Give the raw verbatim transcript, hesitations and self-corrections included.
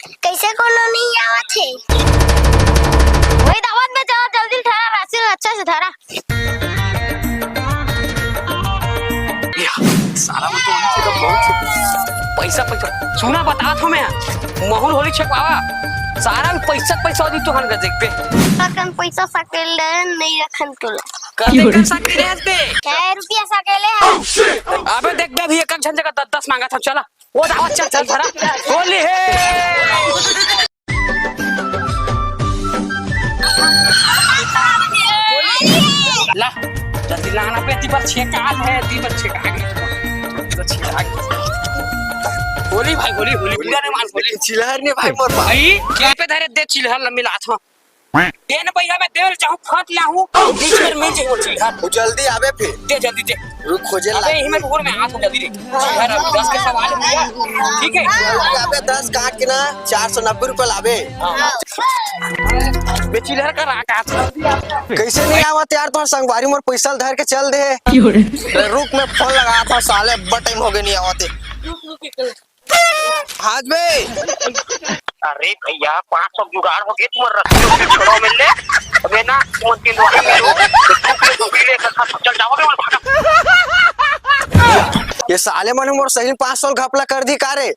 कइसे कोनो नइ आवत हे? वही दावत में जा, जल्दी धरा, राशि अच्छा से धरा। या, सारा में तो उनसे तो बहुत से पैसा, पैसा। सुना, बतात हँव मैं, महूँ होली छेकवावँव। सारा में पैसा, पैसा होही तुँहर का, देखबे। सरकन पैसा सकेले नइ रखन तोला। कतेक कर सकेले हस बे? सौ रुपया सकेले हे। अबे देखबे, अभी एक एक झन जगह दस दस माँगत हँव, चला। ओ दावत, चल, चल, धरा। होली हे। ला, जल्दी लाना बे, दी बर छेकात हे, दी बर छेका गे, दी बर छेका गे। होली भाई, होली, होली, होली रे मान, होली। चिल्हर ने भाई मोर पास। भाई, क्या पे धरे दे चिल्हर ल मिलात हँव। दे न भैया, मैं देवल चाहूँ, फट लाहूँ, बीच में मिल जाए वो चिल्हर। वो जल्दी आबे फिर। दे जल्दी दे। रुक, खोजे अबे ला। यही में घूर में हाथ जल्दी दे। चिल्हर अब दस के सवाल है भैया, ठीक है? जल्दी आबे, दस काट के ना, चार सौ नब्बे रुपया लाबे। हाँ। बे चिल्हर का राख हाथ। कइसे नइ आवत यार, तोर संगवारी मोर पैसा ल धर के चल दे। अरे रुक, मैं फोन लगात हँव, साले अब्बड़ टाइम होगे नइ आवत हे। हाँ बे। अरे भैया, पाँच सौ जुगाड़ होगे, तुँहर रस्सी उस्सी छोड़ो मिल ले। अबे ना, तुम तीन वाला मिलो, तो तू भी, तू भी ले, चल जाओ रे, भागा। ये साले मन मोर सही पाँच सौ घपला कर दी का रे?